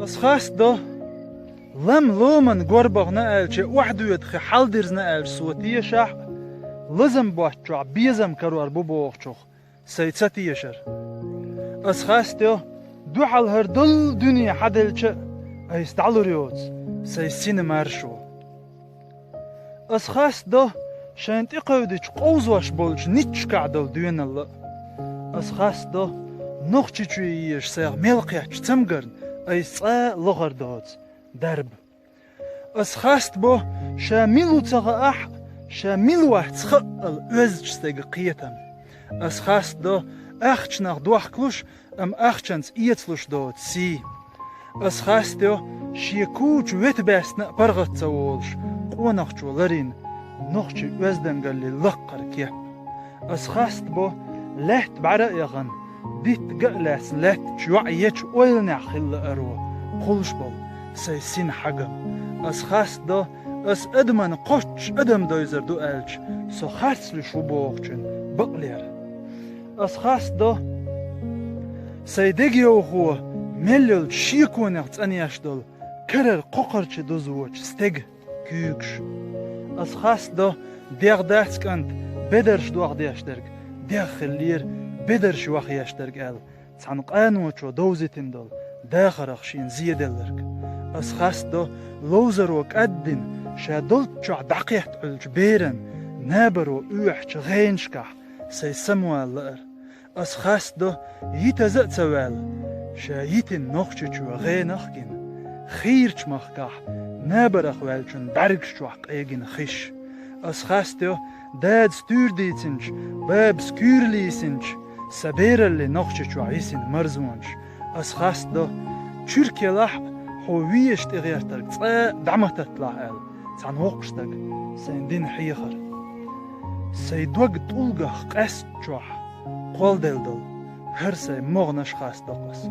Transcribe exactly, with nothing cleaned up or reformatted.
Ас хастадо, лам ломан горбахна аьлча, охьадоьдахе хьалдирзна аьлча со тешахь а, лазам боцчохь безам карор бу бохучух сайн ца тешар. Ас хастайо, дуьхьал хӀара долу дуьне хьаделча а, айса дӀалур йоцу сайн сина маршо. Ас хастадо, шайна тӀекхевдича къовзош болчу ницкъашкахь долу доьналла а. Ас хастадо, Нохчийчоь езаш сайх мел кхеттачу цамгарна айса цкъа а лохар доцу дарба. Ас хастабо, ша мила ву ца хаахь а, ша мила вац хаъал оьздачу стеган кхетам. Ас хастадо, ахчанах дохкалуш, амма ахчанца эцалуш доцу сий. Ас хастайо, шен кучу ветабаьстина а паргӀат ца волуш, къонахчо ларйина нохчийн оьздангаллин лаккхара кеп. Ас хастабо, лаьтта бӀаьра а яхана, дитта ган а лаьцна лаьттачу йоӀ ечу ойланехь хилла аро кхуллуш болу сайн сина хьагам. Ас хастадо, ас адаман кхоччуш адам дойзар ду аьлча, со харц луьйш ву бохучун бакълера. Ас хастадо, сайн дегайовхо мел йолчу шеконех цӀанъеш долу карара кхокхарчу дузучу стеган куьйгаш. Ас хастадо, дегӀ дац кӀант бедарш дохдеш дерг, дегӀ хиллера бедарш йохъеш дерг аьлла, цхьана къаночо довзийтина долу дахарах шена зеделларг. Ас хастадо, ловзаро кӀаддина, ша долччохь дӀакхетта Ӏуьллучу беран набаро оьхьучу гӀенашкахь сайн самавала лаар. Ас хастадо, йитаза а ца ваьлла, ша йитина Нохчийчоь гӀенах а гина, хийрачу махкахь набарах ваьллачун бӀаьргаш чохь къегина хиш. Ас хастайо, дадас туьйра дийцинчу, бабас куьйра лийсинчу сан бераллин Нохчийчохь йисина марзонаш. Ас хастадо, чуьрк елахь а, хьо везаш тӀегӀертарг цкъа а дӀа ма татталахь аьлла, цхьана воккхачу стага сайн дина хьехар. Сайн дог тӀулгах къаьстачохь кхолладелла долу хӀара сайн могӀанаш хастадо ас.